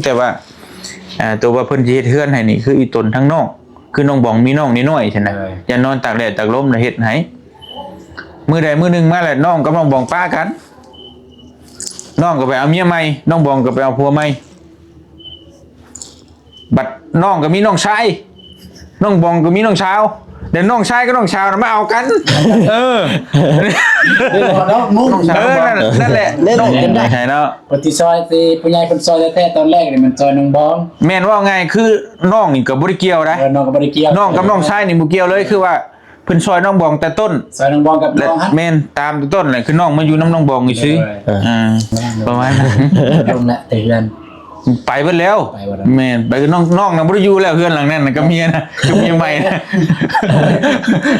ແຕ່ວ່າ ອ່າ ຕົວວ່າເພິ່ນຊິເຮັດເຮືອນໃຫ້ນີ້ ຄືອີ່ຕົນທາງນ້ອງ ຄືນ້ອງບອງມີນ້ອງນ້ອຍໆຊັ້ນນະ ໂດຍ ຢ່ານອນຕາກແດດຕາກລົມລະເຮັດໃຫ້. ມື້ໃດມື້ໜຶ່ງມາແລ້ວ ນ້ອງກັບນ້ອງບອງປະກັນ ນ້ອງກໍໄປເອົາເມຍໃໝ່ ນ້ອງບອງກໍໄປເອົາຜົວໃໝ່ ບັດນ້ອງກໍມີນ້ອງຊາຍ ນ້ອງບອງກໍມີນ້ອງສາວ ແລ້ວນ້ອງຊາຍກັບນ້ອງສາວນະມາເອົາກັນ ເອີ ເອີ ນັ້ນແຫຼະ ນ້ອງ ໃຊ່ເນາະ ເພິ່ນຊິຊ່ອຍ ຊິຜູ້ໃຫຍ່ເພິ່ນຊ່ອຍແທ້ໆ ຕອນແລກນີ້ມັນຊ່ອຍນ້ອງບອງ ແມ່ນ ເວົ້າງ່າຍຄືນ້ອງນີ້ກໍບໍ່ໄດ້ກ່ຽວໃດ ເອີ ນ້ອງກໍບໍ່ໄດ້ກ່ຽວ ນ້ອງກັບນ້ອງຊາຍນີ້ບໍ່ກ່ຽວເລີຍ ຄືວ່າ ເພິ່ນຊ່ອຍນ້ອງບອງແຕ່ຕົ້ນ ຊ່ອຍນ້ອງບອງກັບນ້ອງຫັ້ນ ແມ່ນ ຕາມແຕ່ຕົ້ນແຫຼະ ຄືນ້ອງມາຢູ່ນຳນ້ອງບອງຊື່ໆ ເອີ ອ່າ ປະມານນັ້ນ ລົງແຫຼະແຕ່ເຮືອນ ໄປເບິດແລ້ວ ໄປເບິດແລ້ວ ແມ່ນ ໄປ ນ້ອງ ນ້ອງນະບໍ່ໄດ້ຢູ່ແລ້ວ ເຮືອນຫຼັງນັ້ນນະ ກັບເມຍນະ ກັບເມຍໃໝ່ນະ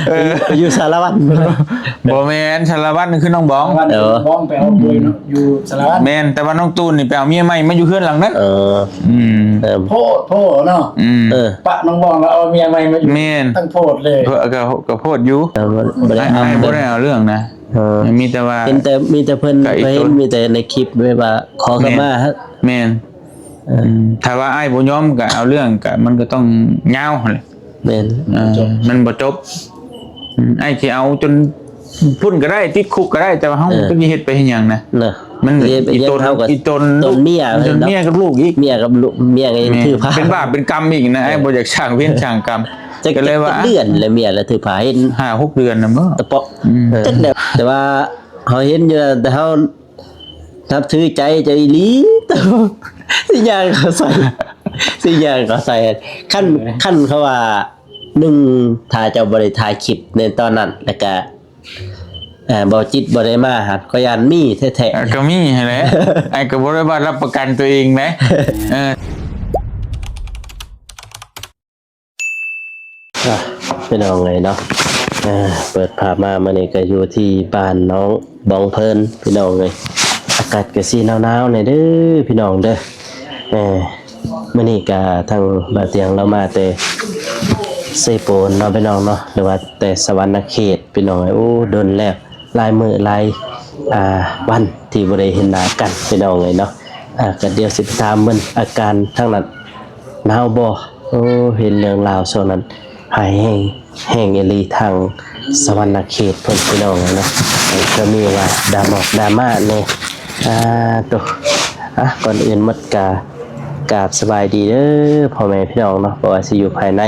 ເອີ ໄປຢູ່ສາລະວັນ ບໍ່ແມ່ນ ສາລະວັນຄືນ້ອງບອງ ເອີ ບອງໄປເອົາຜົວຢູ່ສາລະວັນ ແມ່ນ ແຕ່ວ່ານ້ອງຕູນນີ້ໄປເອົາເມຍໃໝ່ມາຢູ່ເຮືອນຫຼັງນັ້ນ ເອີ ອືມ ເອີ ໂພດ ໂພດເນາະ ອືມ ເອີ ປະນ້ອງບອງແລ້ວເອົາເມຍໃໝ່ມາຢູ່ ແມ່ນ ຕັ້ງໂພດເລີຍ ກໍ ກໍໂພດຢູ່ ເອີ ບໍ່ໄດ້ ອ້າຍ ອ້າຍບໍ່ໄດ້ເອົາເລື່ອງນະ ເອີ ມີແຕ່ວ່າ ເຫັນແຕ່ ມີແຕ່ເພິ່ນ ກໍອີກ ເຫັນ ຕົນ ມີແຕ່ໃນຄລິບແບບວ່າຂໍຂະມາ ແມ່ນ ແມ່ນ ເອີ ອືມ ຖ້າວ່າອ້າຍບໍ່ຍອມກໍເອົາເລື່ອງ ກໍມັນກໍຕ້ອງຍາວຫັ້ນແຫຼະ ແມ່ນ ເອີ ມັນບໍ່ຈົບ ອືມ ອ້າຍຊິເອົາຈົນພຸ້ນກໍໄດ້ ຕິດຄຸກກໍໄດ້ ແຕ່ວ່າເຮົາ ເອີ ກໍຊິເຮັດໄປເຮັດຫຍັງນະ ນະ ມັນ ຊິເຮັດໄປ ອີ່ຕົນ ເຮົາກໍ ອີ່ຕົນ ຕົນເມຍ ຕົນເມຍກັບລູກອີກ ເມຍກັບລູກ ເມຍກໍຍັງຖືພາ ເປັນບາບເປັນກຳອີກນະ ເອີ ອ້າຍບໍ່ຢາກສ້າງເວນສ້າງກຳ ຈັກ ກໍເລີຍວ່າ ຈັກເດືອນແລ້ວເມຍລະຖືພາ ເຫັນຫ້າຫົກເດືອນນະ ເອີ ຕະເປາະ ອືມ ຈັກແລ້ວ ແຕ່ວ່າເຮົາເຫັນຢູ່ນະ ແຕ່ເຮົາ ນັບຖືໃຈເຈົ້າອີ່ຫຼີ ຊິຍ່າງເຂົ້າໃສ່ ຊິຍ່າງເຂົ້າໃສ່ ຄັນ ເອີ ຄັນເຂົາວ່າ ໜຶ່ງ ຖ້າເຈົ້າບໍ່ໄດ້ຖ່າຍຄລິບໃນຕອນນັ້ນ ແລ້ວກະ ເອີ ເບົາຈິດບໍ່ໄດ້ມາຫັ້ນ ຂ້ອຍຢ້ານມີແທ້ໆ ເອີ ກໍມີຫັ້ນແຫຼະ ອ້າຍກໍບໍ່ໄດ້ວ່າຮັບປະກັນຕົວເອງນະ ເອີ. ອ່ະ ພີ່ນ້ອງເອີຍເນາະ ເອີ ເປີດພາບມາມື້ນີ້ກໍຢູ່ທີ່ບ້ານໜອງບອງເພີນ ພີ່ນ້ອງເອີຍ ອາກາດກໍຊິໜາວໆແດ່ເດີພີ່ນ້ອງເດີ ເອີ ມື້ນີ້ກໍທາງບ່າວຕຽງລາວມາແຕ່ເຊໂປນເນາະ ພີ່ນ້ອງເນາະ ຫຼືວ່າແຕ່ສະຫວັນນະເຂດ ພີ່ນ້ອງເອີຍ ໂອ້ ດົນແລ້ວ ຫຼາຍມື້ຫຼາຍ ອ່າ ວັນທີ່ບໍ່ໄດ້ເຫັນໜ້າກັນ ພີ່ນ້ອງເອີຍເນາະ ອ່າ ກໍດຽວຊິໄປຖາມເບິ່ງອາການທາງນັ້ນ ໜາວບໍ່? ໂອ້ ເຫັນເລື່ອງລາວຊ່ວງນັ້ນຮ້າຍແຮງ ແຮງອີ່ຫຼີທາງສະຫວັນນະເຂດເພິ່ນ ພີ່ນ້ອງເອີຍເນາະ ກໍມີວ່າດາໝອກດາມ້າແດ່ ອ່າ ໂຕ ອ່ະ ກ່ອນອື່ນໝົດກະກາບສະບາຍດີເດີພໍ່ແມ່ພີ່ນ້ອງເນາະ ບໍ່ວ່າຊິຢູ່ພາຍໃນ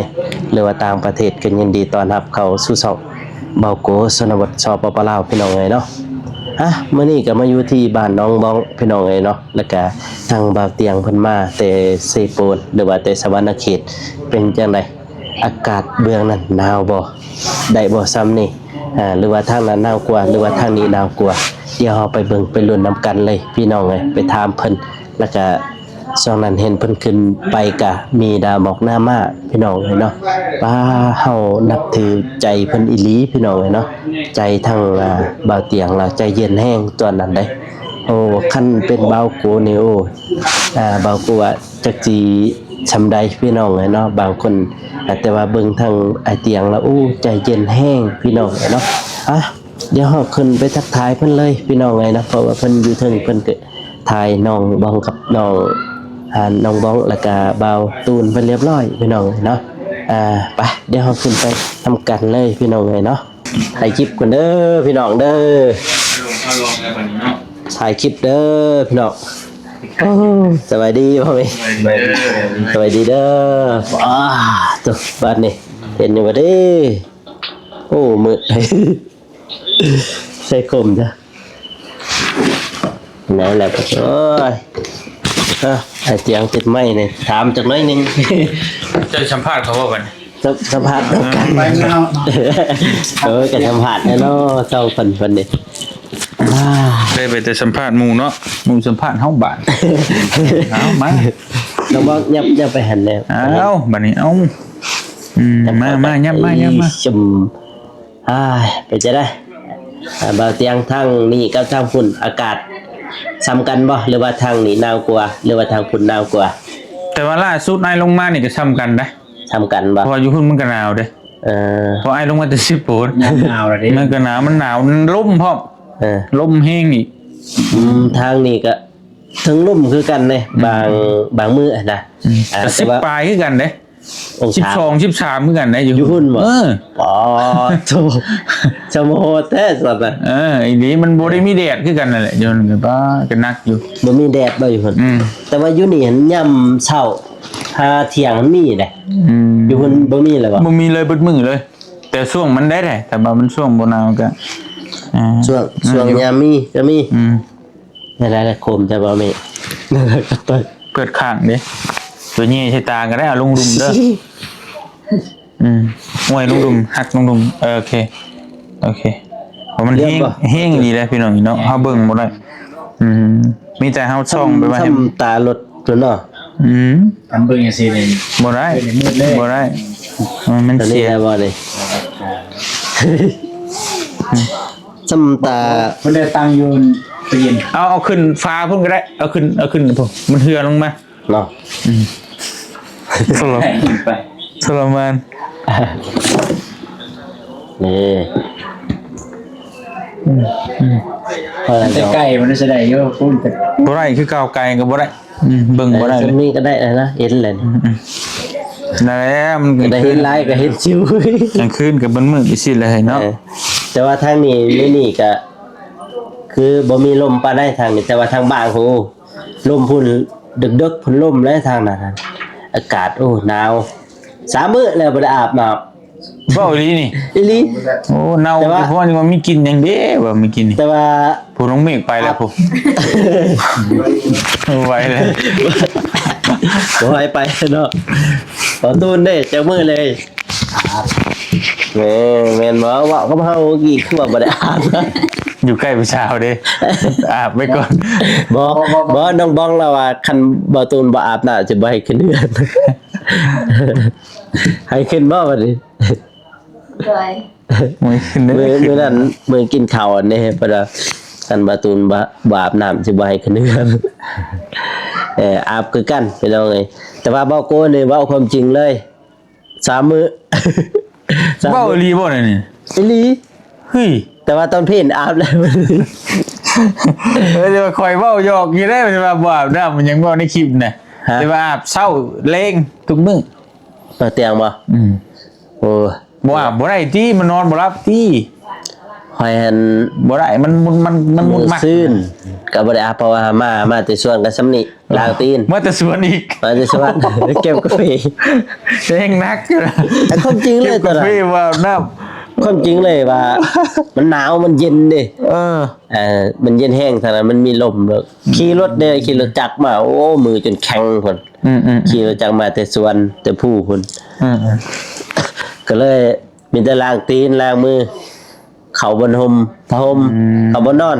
ຫຼືວ່າຕ່າງປະເທດ ກໍຍິນດີຕ້ອນຮັບເຂົ້າສູ່ຊ່ອງ ເບົາໂກຊົນນະບົດ ສປປ ລາວ ພີ່ນ້ອງເອີຍເນາະ ອ່ະ ມື້ນີ້ກໍມາຢູ່ທີ່ບ້ານໜອງບອງ ພີ່ນ້ອງເອີຍເນາະ ແລ້ວກະທາງບ່າວຕຽງເພິ່ນມາແຕ່ເຊໂປນ ຫຼືວ່າແຕ່ສະຫວັນນະເຂດ ເປັນຈັ່ງໃດ ອາກາດເບື້ອງນັ້ນໜາວບໍ່ ໄດ້ບໍ່ຊ່ຳນີ້ ອ່າ ຫຼືວ່າທາງນັ້ນໜາວກວ່າ ຫຼືວ່າທາງນີ້ໜາວກວ່າ ດຽວເຮົາໄປເບິ່ງໄປລຸ້ນນຳກັນເລີຍ ພີ່ນ້ອງເອີຍ ໄປຖາມເພິ່ນ ແລ້ວກະ ຊ່ວງນັ້ນເຫັນເພິ່ນຂຶ້ນໄປກະມີດາໝອກດາມ້າ ພີ່ນ້ອງເອີຍເນາະ ປ້າ ເຮົານັບຖືໃຈເພິ່ນອີ່ຫຼີ ພີ່ນ້ອງເອີຍເນາະ ໃຈທັງ ອ່າ ບ່າວຕຽງລາວໃຈເຢັນແຮງຕອນນັ້ນເດ້ ໂອ້ ຄັນເປັນບ່າວໂກນີ້ ໂອ້ ອ່າ ບ່າວໂກວ່າຈັກຊິຊ່ຳໃດ ພີ່ນ້ອງເອີຍເນາະ ບາງຄົນ ອ່າ ແຕ່ວ່າເບິ່ງທາງອ້າຍຕຽງລາວ ໂອ້ ໃຈເຢັນແຮງ ພີ່ນ້ອງເອີຍເນາະ ອ່ະ ດຽວເຮົາຂຶ້ນໄປທັກທາຍເພິ່ນເລີຍ ພີ່ນ້ອງເອີຍເນາະ ເພາະວ່າເພິ່ນຢູ່ເທິງ ເພິ່ນກໍຖ່າຍນ້ອງບອງກັບນ້ອງ ອ່າ ນ້ອງບອງ ແລ້ວກະບ່າວຕູນເພິ່ນຮຽບຮ້ອຍ ພີ່ນ້ອງເນາະ ອ່າ ໄປ ດຽວເຮົາຂຶ້ນໄປນຳກັນເລີຍ ພີ່ນ້ອງເອີຍເນາະ ຖ່າຍຄລິບກ່ອນເດີ ພີ່ນ້ອງເດີ ຖ່າຍຄລິບເດີ ພີ່ນ້ອງ ໂອ້ ສະບາຍດີພໍ່ແມ່ ສະບາຍດີເດີ ອ້າ ໂຕ ບາດນີ້ ເຫັນຢູ່ບໍ່ເດ້ ໂອ້ ມືດ ໃສ່ກົມຈ້ະ ແນວແຫຼະ ໂອ້ຍ ເອີ ອ້າຍຕຽງຕິດໄມນີ້ ຖາມຈັກໜ້ອຍໜຶ່ງ ເຈົ້າສຳພາດເຂົາບໍ່ບັດນີ້ ສຳ ສຳພາດນຳກັນ ໄປແລ້ວ ເອີ ກໍສຳພາດແດ່ເນາະ ເຈົ້າເພິ່ນ ເພິ່ນນີ້ ໄດ້ໄປແຕ່ສຳພາດໝູ່ເນາະ ໝູ່ສຳພາດເຮົາບາດ ເອົາມາ ນ້ອງບອງ ຍັບ ຍັບໄປຫັ້ນແດ່ ເອົາ ບາດນີ້ ເອົາ ອືມ ມາ ມາ ຍັບມາ ຍັບມາ ຊຶມ ອ້າຍ ເປັນຈັ່ງໃດ ອ່າ ບ່າວຕຽງ ທາງນີ້ກັບທາງພຸ້ນ ອາກາດຊ່ຳກັນບໍ່ ຫຼືວ່າທາງນີ້ໜາວກວ່າ ຫຼືວ່າທາງພຸ້ນໜາວກວ່າ? ແຕ່ວ່າລ່າສຸດອ້າຍລົງມານີ້ກໍຊ່ຳກັນນະ ຊ່ຳກັນບໍ່? ເພາະວ່າຢູ່ພຸ້ນມັນກໍໜາວເດ້ ເອີ ເພາະອ້າຍລົງມາແຕ່ເຊໂປນ ໜາວແລ້ວເດ້ ມັນກໍໜາວ ມັນໜາວ ມັນລົມພ້ອມ ເອີ ລົມແຮງອີກ ອືມ ທາງນີ້ກໍ ເທິງລຸ່ມຄືກັນເດ້ ອືມ ບາງ ບາງມື້ນະ ອືມ ອ່າ ກໍ ແຕ່ວ່າ ສິບປາຍຄືກັນເດ້ ອົງສາ ສິບສອງ ສິບສາມຄືກັນເດ້ ຢູ່ ຢູ່ພຸ້ນບໍ່? ເອີ ອໍ ໂທ້ ສະໂມໂຫດແທ້ຊັ້ນນະ ເອີ ອີ່ຫຼີ ມັນບໍ່ໄດ້ມີແດດຄືກັນນັ້ນແຫຼະ ຢູ່ຫັ້ນກໍ ກໍໜັກຢູ່ ບໍ່ມີແດດບໍ່ຢູ່ພຸ້ນ? ອືມ ແຕ່ວ່າຢູ່ນີ້ຫັ້ນຍາມເຊົ້າຫາທ່ຽງມັນມີເດ້ ອືມ ຢູ່ພຸ້ນບໍ່ມີເລີຍບໍ່? ບໍ່ມີເລີຍ ເບິດມື້ເລີຍ ແຕ່ຊ່ວງມັນໄດ້ແຫຼະ ແຕ່ວ່າມັນຊ່ວງບໍ່ໜາວກໍ ອ່າ ຊ່ວງ ອືມ ຊ່ວງຍາມມີກໍມີ ອືມ ໄດ້ໆ ໂຄມຈະບໍ່ມີ ເປີດຂ້າງເດ້ ຕົວແຍ່ໃສ່ຕາກໍໄດ້ ເອົາລົງລຸ່ມເດີ ອືມ ໂອ້ຍ ລົງລຸ່ມ ຫັກລົງລຸ່ມ ເອີ ໂອເຄ ໂອເຄ ເພາະມັນແຮງ ແຮງອີ່ຫຼີເດ້ພີ່ນ້ອງເນາະ ເຮົາເບິ່ງບໍ່ໄດ້ ອືມ ມີແຕ່ເຮົາສ່ອງໄປວ່າ ສ່ຳຕາລົດ ຕົວເນາະ ອືມ ຄັນເບິ່ງຈັ່ງຊີ້ນີ້ ບໍ່ໄດ້ ມືດເລີຍ ບໍ່ໄດ້ ມັນ ມັນເສຍ ຕົວນີ້ໄດ້ບໍ່ນີ້ ສ່ຳຕາ ເພິ່ນໄດ້ຕັ້ງຢູ່ຕູ້ເຢັນ ເອົາ ເອົາຂຶ້ນຟ້າພຸ້ນກໍໄດ້ ເອົາຂຶ້ນ ເອົາຂຶ້ນພຸ້ນ ມັນເຮືອລົງມາເນາະ ອືມ ໄປ ທໍລະມານ ນີ້ ອືມ ອືມ ແຕ່ໄກມັນຊິໄດ້ຢູ່ພຸ້ນ ບໍ່ໄດ້ຄືເກົ່າ ໄກກໍບໍ່ໄດ້ ອືມ ເບິ່ງບໍ່ໄດ້ເລີຍ ເອີ ສ່ຳນີ້ກໍໄດ້ແລ້ວນະ ເຫັນແລ້ວ ອືມ ອືມ ນັ້ນແຫຼະ ມັນກາງຄືນ ໄດ້ເຫັນຫຼາຍກໍເຫັນຊິວ ກາງຄືນກໍເບິ່ງມື້ອີກຊີ້ແຫຼະເນາະ ເອີ ແຕ່ວ່າທາງນີ້ ນີ້ ນີ້ກໍຄືບໍ່ມີລົມປານໃດທາງນີ້ ແຕ່ວ່າທາງບ້ານ ໂຫ ລົມພຸ້ນ ເດິກໆ ພຸ້ນລົມແລ້ວທາງນັ້ນ ອາກາດ ໂອ້ ໜາວ ສາມມື້ແລ້ວບໍ່ໄດ້ອາບນ້ຳ ເວົ້າອີ່ຫຼີນີ້ ອີ່ຫຼີ ໂອ້ ເນົ່າ ແຕ່ວ່າ ເພາະວ່າມີກິ່ນຫຍັງເດ້ ວ່າມີກິ່ນນີ້ ແຕ່ວ່າ ຜູ້ນ້ອງເມກໄປແລ້ວ ອາບ ຜູ້ ໄວແລ້ວ ບໍ່ໃຫ້ໄປເນາະ ບໍ່ຕູນເດ້ ຈັກມື້ເລີຍ ແມ່ນ ແມ່ນບໍ່? ເວົ້າກັບເຮົາເມື່ອກີ້ຄືວ່າບໍ່ໄດ້ອາບ ຢູ່ໃກ້ຜູ້ສາວເດ້ ອາບໄວ້ກ່ອນ ບໍ່ ບໍ່ ນ້ອງບອງລາວວ່າ ຄັນບໍ່ຕູນບໍ່ອາບນ້ຳ ຈະບໍ່ໃຫ້ຂຶ້ນເຮືອນ ໃຫ້ຂຶ້ນບໍ່ບັດນີ້? ໂດຍ ມື້ ມື້ ມື້ນັ້ນ ມື້ກິນເຂົ້າອັນນີ້ ເພິ່ນວ່າ ຄັນບໍ່ຕູນບໍ່ ບໍ່ອາບນ້ຳ ຊິບໍ່ໃຫ້ຂຶ້ນເຮືອນ ເອີ ອາບຄືກັນພີ່ນ້ອງເອີຍ ແຕ່ວ່າເບົາໂກນີ້ເວົ້າຄວາມຈິງເລີຍ ສາມມື້ ສາມມື້ ເວົ້າອີ່ຫຼີບໍ່ນີ້? ອີ່ຫຼີ ເຮີ້ຍ ແຕ່ວ່າຕອນເພນອາບແລ້ວ ເອີ ແຕ່ວ່າຂ້ອຍເວົ້າຢອກຢູ່ເດ້ ວ່າບໍ່ອາບນ້ຳ ມັນຍັງເວົ້າໃນຄລິບນະ ຮະ ແຕ່ວ່າອາບເຊົ້າແລງທຸກມື້ ເອົາຕຽງບໍ່? ອືມ ໂອ້ ບໍ່ອາບບໍ່ໄດ້ຕິ ມັນນອນບໍ່ຫຼັບຕິ ຂ້ອຍຫັ້ນ ບໍ່ໄດ້ ມັນ ມັນ ມັນ ມັນມຸດມັກ ມື້ຊືນກໍບໍ່ໄດ້ອາບ ເພາະວ່າມາ ມາແຕ່ສວນກໍສ່ຳນີ້ ລ້າງຕີນ ມາແຕ່ສວນອີກ ມາແຕ່ສວນ ເກັບກາເຟ ແຮງໜັກຢູ່ນະ ແຕ່ຄວາມຈິງເລີຍ ເກັບກາເຟ ຕອນນັ້ນ ວ່າອາບນ້ຳ ຄວາມຈິງເລີຍວ່າ ມັນໜາວ ມັນເຢັນເດ້ ເອີ ເອີ ມັນເຢັນແຮງ ທາງນັ້ນມັນມີລົມ ອືມ ຂີ່ລົດເດ້ ຂີ່ລົດຈັກມາ ໂອ້ ມືຈົນແຂງພຸ້ນ ອືມໆໆ ຂີ່ລົດຈັກມາແຕ່ສວນ ແຕ່ພູພຸ້ນ ອືມໆ ກໍເລີຍ ມີແຕ່ລ້າງຕີນລ້າງມື ເຂົ້າບ່ອນຫົ່ມຜ້າຫົ່ມ ອືມ ເຂົ້າບ່ອນນອນ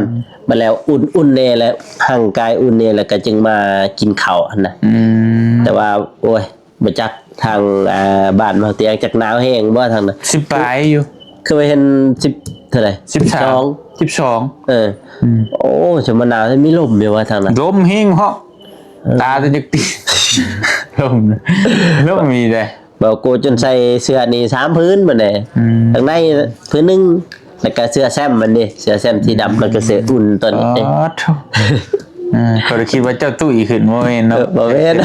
ບາດແລ້ວອຸ່ນໆແດ່ ແລ້ວຮ່າງກາຍອຸ່ນແດ່ ແລ້ວກໍຈຶ່ງມາກິນເຂົ້າຫັ້ນນະ ອືມ ແຕ່ວ່າ ໂອ້ຍ ບໍ່ຈັກທາງ ອ່າ ບ້ານເຮົາຕຽງ ຈັກໜາວແຮງບໍ່ທາງນັ້ນ ສິບປາຍຢູ່ ຄືວ່າເຫັນ ສິບ ເທົ່າໃດ ສິບສາມ ສິບສອງ ເອີ ອືມ ໂອ້ ຈະມາໜາວ ມີລົມຢູ່ວ່າທາງນັ້ນ ລົມແຮງເນາະ ເອີ ຕາຈະຢາກຕິ ລົມ ລົມມີເດ້ ເບົາໂກຈົນໃສ່ເສື້ອນີ້ສາມຜືນບັດນີ້ ອືມ ທາງໃນຜືນໜຶ່ງ ແລ້ວກໍເສື້ອແຊ້ມມັນເດ້ ເສື້ອແຊ້ມສີດຳ ແລ້ວກໍເສື້ອອຸ່ນຕົວນີ້ເດ້ ອໍ ໂທ້ ເອີ ຂ້ອຍຄິດວ່າເຈົ້າຕຸ້ຍຂຶ້ນ ບໍ່ແມ່ນເນາະ ເອີ ບໍ່ແມ່ນ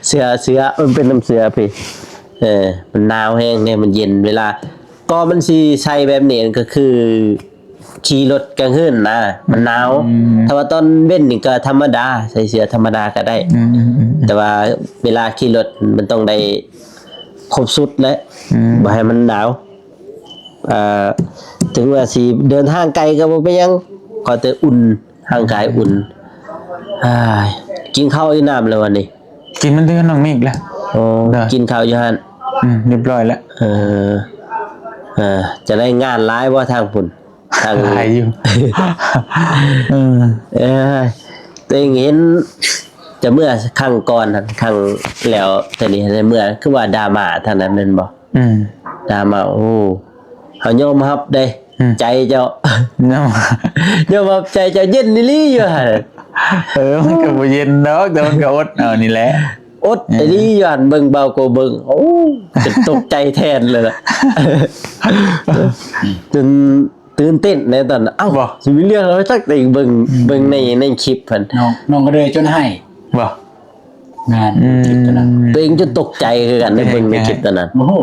ເສື້ອ ເສື້ອ ມັນເປັນນຳເສື້ອພີ້ ເອີ ມັນໜາວແຮງເດ້ ມັນເຢັນ ເວລາ ກໍມັນຊິໃສ່ແບບນີ້ ກໍຄື ຂີ່ລົດກາງຄືນນະ ມັນໜາວ ອືມ ຖ້າວ່າຕອນເວັນນີ້ກໍທຳມະດາ ໃສ່ເສື້ອທຳມະດາກໍໄດ້ ອືມໆໆ ແຕ່ວ່າເວລາຂີ່ລົດມັນຕ້ອງໄດ້ຄົບຊຸດແຫຼະ ອືມ ບໍ່ໃຫ້ມັນໜາວ ເອີ ເຖິງວ່າຊິເດີນທາງໄກກໍບໍ່ເປັນຫຍັງ ຂໍແຕ່ອຸ່ນ ຮ່າງກາຍອຸ່ນ ອາຍ ກິນເຂົ້າກິນນ້ຳແລ້ວວັນນີ້? ກິນມັນເທື່ອນ້ອງເມກແລ້ວ ໂອ້ ກິນເຂົ້າຢູ່ຫັ້ນ ອືມ ຮຽບຮ້ອຍແລ້ວ ເອີ ເອີ ຈະໄດ້ງານຫຼາຍບໍ່ທາງພຸ້ນ? ທາງ ຫຼາຍຢູ່ ເອີ ເອີ ຕົວເອງເຫັນ ຈະເມື່ອຄັ້ງກ່ອນຫັ້ນ ຄັ້ງແລ້ວ ແຕ່ນີ້ໃຫ້ເມື່ອ ຄືວ່າດຣາມາທາງນັ້ນແມ່ນບໍ່? ອືມ ດຣາມາ ໂອ້ ເຮົາຍອມຮັບເດ້ ອືມ ໃຈເຈົ້າ ຍອມ ຍອມຮັບໃຈເຈົ້າເຢັນອີ່ຫຼີຢູ່ຫັ້ນ ເອີ ມັນກໍບໍ່ເຢັນດອກ ແຕ່ມັນກໍອົດເອົານີ້ແຫຼະ ອົດ ເອີ ອີ່ຫຼີຢູ່ຫັ້ນ ເບິ່ງເບົາໂກເບິ່ງ ໂອ້ ຈົນຕົກໃຈແທນເລີຍລະ ຈົນ ຕື່ນເຕັ້ນໃນຕອນນັ້ນ ເອົ້າ ບໍ່ ຊິມີເລື່ອງຫຍັງຈັກ ເບິ່ງ ອືມ ເບິ່ງໃນ ໃນຄລິບຫັ້ນ ນ້ອງ ນ້ອງກໍເລີຍຈົນໄຫ້ ບໍ່? ແມ່ນ ອືມ ຄລິບຕົວນັ້ນ ຕົວເອງຈົນຕົກໃຈຄືກັນ ເອີ ໄດ້ເບິ່ງໃນຄລິບຕົວນັ້ນ ໂອ້ໂຫ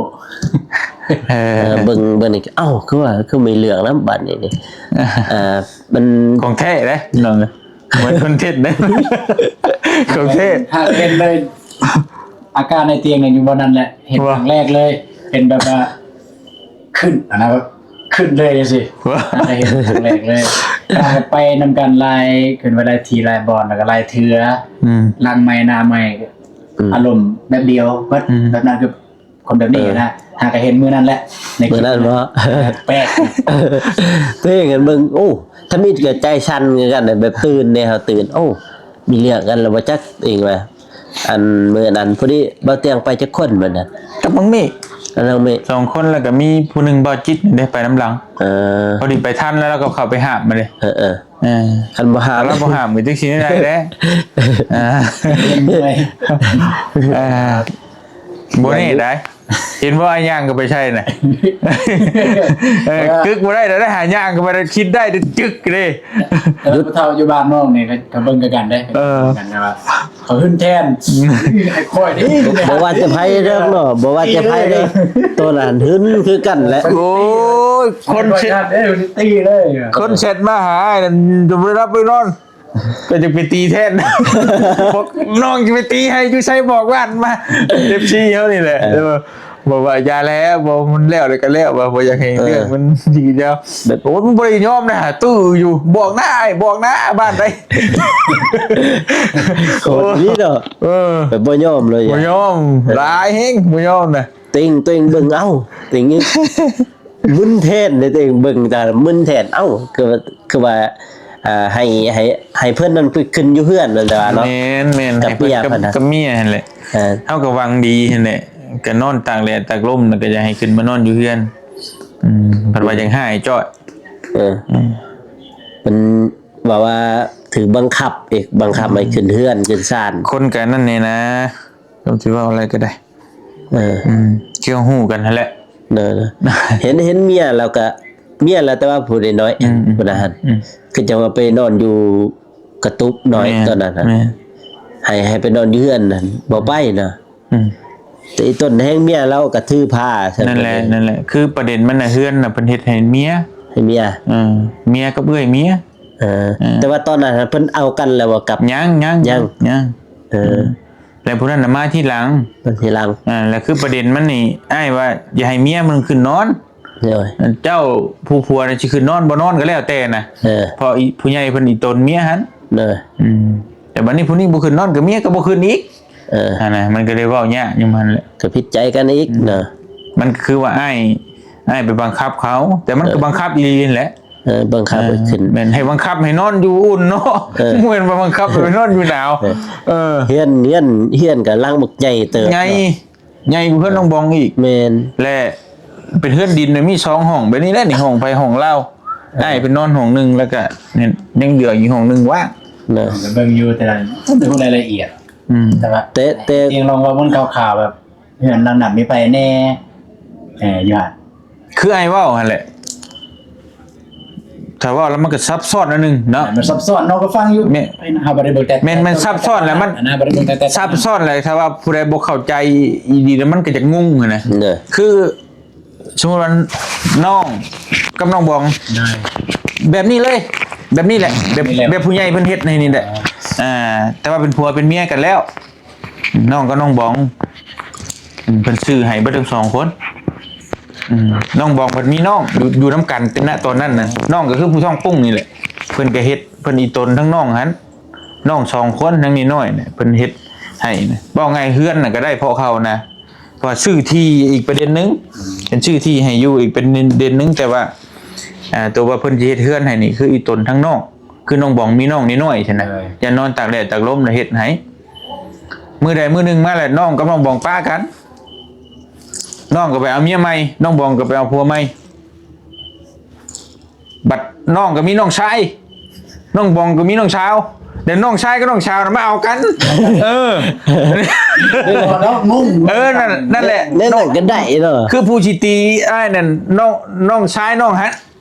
ເອີ ເອີ ເບິ່ງ ເບິ່ງນີ້ ເອົ້າ ຄືວ່າ ຄືມີເລື່ອງນຳບາດນີ້ນີ້ ເອີ ມັນຂອງແທ້ເດ້ນ້ອງ ບໍ່ແມ່ນຄອນເທັນເດ້ ຂອງແທ້ ຫາກເຫັນເລີຍ ອາການໃນຕຽງນັ້ນຢູ່ບ່ອນນັ້ນແຫຼະ ເຫັນ ວ່າ ຄັ້ງແລກເລີຍ ເປັນແບບວ່າ ຂຶ້ນ ອັນນັ້ນ ແບບຂຶ້ນເລີຍຈັ່ງຊີ້ ວ່າ ໄດ້ເຫັນຄັ້ງແລກເລີຍ ໄປນຳກັນຫຼາຍ ຂຶ້ນໄປຫຼາຍທີ່ຫຼາຍບ່ອນ ແລ້ວກໍຫຼາຍເທື່ອ ອືມ ຫຼັງໃໝ່ໜ້າໃໝ່ ອືມ ອາລົມແບບດຽວເບິດ ອືມ ແບບນັ້ນຄື ຄົນແບບນີ້ນະ ເອີ ຫາກະເຫັນມື້ນັ້ນແຫຼະ ໃນ ມື້ນັ້ນບໍ່ ແປກ ຕົວເອງເຫັນເບິ່ງ ໂອ້ ທຳອິດກໍໃຈສັ່ນຄືກັນ ແບບຕື່ນເດ້ ເຮົາຕື່ນ ໂອ້ ມີເລື່ອງກັນແລ້ວບໍ່ຈັກ ເອງວ່າ ອັນ ມື້ນັ້ນພໍດີບ່າວຕຽງໄປຈັກຄົນມື້ນັ້ນ ກັບນ້ອງເມກ ກັບນ້ອງເມກ ສອງຄົນ ແລ້ວກໍມີຜູ້ໜຶ່ງບ່າວຈິດໄດ້ໄປນຳຫຼັງ ເອີ ພໍດີໄປທັນ ແລ້ວລາວກໍເຂົ້າໄປຫ້າມມາເດ້ ເອີໆ ເອີ ຄັນບໍ່ຫ້າມ ລາວບໍ່ຫ້າມກໍຈັກຊິແນວໃດແຫຼະ ເອີ ເອີ ບໍ່ແນ່ໃດ ເຫັນບໍ່ ຍ່າງກໍໄປໃສ່ນະ ເອີ ເອີ ກຶກບໍ່ໄດ້ ໄດ້ຫາຍ່າງກໍໄປ ຄິດໄດ້ ຈຶກເດ້ ແຕ່ຜູ້ເຖົ້າຢູ່ບ້ານນ້ອງນີ້ ກໍເບິ່ງຄືກັນເດ້ ເອີ ກັນວ່າ ເຂົາຫຶ້ນແທນ ໃຫ້ຂ້ອຍເດ້ ບໍ່ວ່າແຕ່ໃຜດອກເນາະ ບໍ່ວ່າແຕ່ໃຜເດ້ ໂຕນັ້ນຫຶ້ນຄືກັນແຫຼະ ໂອ້ຍ ຄົນເຊັດ ເດ້ ຕິເລີຍ ຄົນແຊັດມາຫາອ້າຍນັ້ນ ຈະໄປຫຼັບໄປນອນ ກໍຈະໄປຕີແທນ ບອກນ້ອງຈະໄປຕີໃຫ້ຢູ່ໃສ ບອກວ່າມາ ເອັຟຊີ ເຮົານີ້ແຫຼະ ເອີ ບອກວ່າຢ່າແລ້ວ ບໍ່ ມັນແລ້ວແລ້ວກໍແລ້ວ ວ່າບໍ່ຢາກໃຫ້ ເອີ ເລື່ອງມັນດີແລ້ວ ແບບ ໂອ້ຍ ມັນບໍ່ໄດ້ຍອມນະ ຕື້ຢູ່ ບອກນະອ້າຍ ບອກນະ ບ້ານໃດ ໂອ້ຍ ນີ້ເນາະ ເອີ ແບບບໍ່ຍອມເລີຍ ບໍ່ຍອມ ເອີ ຫຼາຍແຮງ ບໍ່ຍອມນະ ເຕັງ ເຕັງເບິ່ງ ເອົ້າ ເຕັງນີ້ ມຶນແທນເດ້ ເຕັງເບິ່ງຕາມຶນແທນ ເອົ້າ ຄື ຄືວ່າ ອ່າ ໃຫ້ ໃຫ້ ໃຫ້ເພິ່ນນັ້ນໄປຂຶ້ນຢູ່ເຮືອນນັ້ນແຫຼະວ່າເນາະ ແມ່ນໆ ກັບເມຍ ກັບເມຍຫັ້ນແຫຼະ ເອີ ເຮົາກໍຫວັງດີຫັ້ນແຫຼະ ກໍນອນຕາກແດດຕາກລົມ ແລ້ວກໍຢາກໃຫ້ຂຶ້ນມານອນຢູ່ເຮືອນ ອືມ ເພິ່ນວ່າຢາກໃຫ້ຈ້ອຍ ເອີ ອືມ ເພິ່ນວ່າ ວ່າຖືກບັງຄັບອີກ ບັງຄັບໃຫ້ ອືມ ຂຶ້ນເຮືອນຂຶ້ນຊານ ຄົນກໍນັ້ນແດ່ນະ ກໍຊິເວົ້າອະໄລກໍໄດ້ ເອີ ອືມ ທີ່ເຮົາຮູ້ກັນຫັ້ນແຫຼະ ເດີ ເຫັນ ເຫັນເມຍແລ້ວກະ ເມຍແລ້ວ ແຕ່ວ່າຜູ້ນ້ອຍໆ ອືມໆ ຜູ້ນັ້ນ ອືມ ຄືຈັ່ງວ່າໄປນອນຢູ່ກະຕຸບນ້ອຍ ແມ່ນ ຕອນນັ້ນ ແມ່ນ ໃຫ້ ໃຫ້ໄປນອນຢູ່ເຮືອນນັ້ນ ບໍ່ໄປນະ ອືມ ແຕ່ອີ່ຕົນແຮງເມຍລາວກະຖືພາ ນັ້ນແຫຼະ ນັ້ນແຫຼະ ຄືປະເດັນມັນນະ ເຮືອນນະ ເພິ່ນເຮັດໃຫ້ເມຍ ໃຫ້ເມຍ ເອີ ເມຍກັບເອື້ອຍເມຍ ເອີ ເອີ ແຕ່ວ່າຕອນນັ້ນເພິ່ນເອົາກັນແລ້ວບໍ່ກັບ ຍັງ ຍັງ ຍັງ ຍັງ ເອີ ອືມ ແລ້ວຜູ້ນັ້ນນະມາທີຫຼັງ ມາທີຫຼັງ ອ່າ ແລ້ວຄືປະເດັນມັນນີ້ ອ້າຍວ່າຢ່າໃຫ້ເມຍມັນຂຶ້ນນອນ ໂດຍ ເຈົ້າຜູ້ຜົວນະຊິຂຶ້ນນອນບໍ່ນອນກໍແລ້ວແຕ່ນະ ເອີ ເພາະອີ່ຜູ້ໃຫຍ່ເພິ່ນອີ່ຕົນເມຍຫັ້ນ ໂດຍ ອືມ ແຕ່ບັດນີ້ຜູ້ນີ້ບໍ່ຂຶ້ນນອນກໍເມຍກໍບໍ່ຂຶ້ນອີກ ເອີ ຫັ້ນນະ ມັນກໍເລີຍເວົ້າຍາກຢູ່ຫັ້ນແຫຼະ ກໍຜິດໃຈກັນອີກ ອືມ ເນາະ ມັນກໍຄືວ່າອ້າຍ ອ້າຍໄປບັງຄັບເຂົາ ແຕ່ມັນກໍ ເອີ ບັງຄັບອີ່ຫຼີຫັ້ນແຫຼະ ເອີ ບັງຄັບ ເອີ ໃຫ້ຂຶ້ນ ແມ່ນ ໃຫ້ບັງຄັບໃຫ້ນອນຢູ່ອຸ່ນເນາະ ເອີ ບໍ່ແມ່ນວ່າບັງຄັບໃຫ້ໄປນອນຢູ່ໜາວ ເອີ ເອີ ເຮືອນ ເຮືອນ ເຮືອນກໍຫຼັງບັກໃຫຍ່ເຕີບ ໃຫຍ່ ເນາະ ໃຫຍ່ກວ່າເຮືອນນ້ອງບອງອີກ ແມ່ນ ແລະ ເປັນເຮືອນດິນ ມີສອງຫ້ອງ ແບບນີ້ແຫຼະນີ້ ຫ້ອງໃຜຫ້ອງລາວ ເອີ ອ້າຍເພິ່ນນອນຫ້ອງໜຶ່ງ ແລ້ວກໍຍັງເຫຼືອອີກຫ້ອງໜຶ່ງວ່າງ ເນາະ ເບິ່ງຢູ່ ແຕ່ລະ ເປັນຜູ້ລາຍລະອຽດ ອືມ ແຕ່ວ່າ ແຕ່ ແຕ່ ຕຽງລອງເວົ້າມັນຄ່າວໆ ແບບ ເຮືອນຫຼັງນັ້ນມີໃຜແດ່ ເອີ ຢູ່ຫັ້ນ ຄືອ້າຍເວົ້າຫັ້ນແຫຼະ ຖ້າເວົ້າແລ້ວມັນກໍຊັບຊ້ອນໜ້ອຍໜຶ່ງເນາະ ມັນຊັບຊ້ອນເນາະ ກໍຟັງຢູ່ ແມ່ນ ເຮົາບໍ່ໄດ້ເບິ່ງແຕ່ ແມ່ນ ມັນຊັບຊ້ອນແຫຼະ ມັນ ອັນນັ້ນບໍ່ໄດ້ເບິ່ງແຕ່ ຊັບຊ້ອນແຫຼະ ຖ້າວ່າຜູ້ໃດບໍ່ເຂົ້າໃຈອີ່ຫຼີແລ້ວ ມັນກໍຈະງົງຫັ້ນນະ ເດີ ຄືສົມມຸດວ່ານ້ອງກັບນ້ອງບອງ ເດີ ແບບນີ້ເລີຍ ແບບນີ້ແຫຼະ ແບບ ແບບນີ້ແຫຼະ ແບບຜູ້ໃຫຍ່ເພິ່ນເຮັດໃຫ້ນີ້ແຫຼະ ອ່າ ອ່າ ແຕ່ວ່າເປັນຜົວເປັນເມຍກັນແລ້ວ ນ້ອງກັບນ້ອງບອງ ອືມ ເພິ່ນຊື້ໃຫ້ເບິດທັງສອງຄົນ ອືມ ນ້ອງບອງເພິ່ນມີນ້ອງຢູ່ ຢູ່ນຳກັນ ແຕ່ນະຕອນນັ້ນນະ ນ້ອງກໍຄືຜູ້ທ້ອງປຸ້ງນີ້ແຫຼະ ເພິ່ນກໍເຮັດ ເພິ່ນອີ່ຕົນທັງນ້ອງຫັ້ນ ນ້ອງສອງຄົນ ຍັງນ້ອຍໆ ເພິ່ນເຮັດໃຫ້ນະ ເວົ້າງ່າຍເຮືອນນະກໍໄດ້ເພາະເຂົານະ ເພາະວ່າຊື້ທີ່ອີກປະເດັນໜຶ່ງ ເພິ່ນຊື້ທີ່ໃຫ້ຢູ່ອີກປະເດັນໜຶ່ງ ແຕ່ວ່າ ອ່າ ຕົວວ່າເພິ່ນຊິເຮັດເຮືອນໃຫ້ນີ້ ຄືອີ່ຕົນທັງນ້ອງ ຄືນ້ອງບອງມີນ້ອງນ້ອຍໆ ຊັ້ນນະ ເອີ ຢ້ານນອນຕາກແດດຕາກລົມ ລະເຮັດໃຫ້ ມື້ໃດມື້ໜຶ່ງມາແລ້ວ ນ້ອງກັບນ້ອງບອງປະກັນ ນ້ອງກໍໄປເອົາເມຍໃໝ່ ນ້ອງບອງກໍໄປເອົາຜົວໃໝ່ ບັດນ້ອງກໍມີນ້ອງຊາຍ ນ້ອງບອງກໍມີນ້ອງສາວ ແລ້ວນ້ອງຊາຍກັບນ້ອງສາວນະມາເອົາກັນ ເອີ ເນາະ ງງ ເອີ ນັ້ນ ນັ້ນແຫຼະ ແນວນັ້ນກໍໄດ້ເນາະ ຄືຜູ້ຊິຕີອ້າຍນັ້ນ ນ້ອງ ນ້ອງຊາຍນ້ອງຫັ້ນ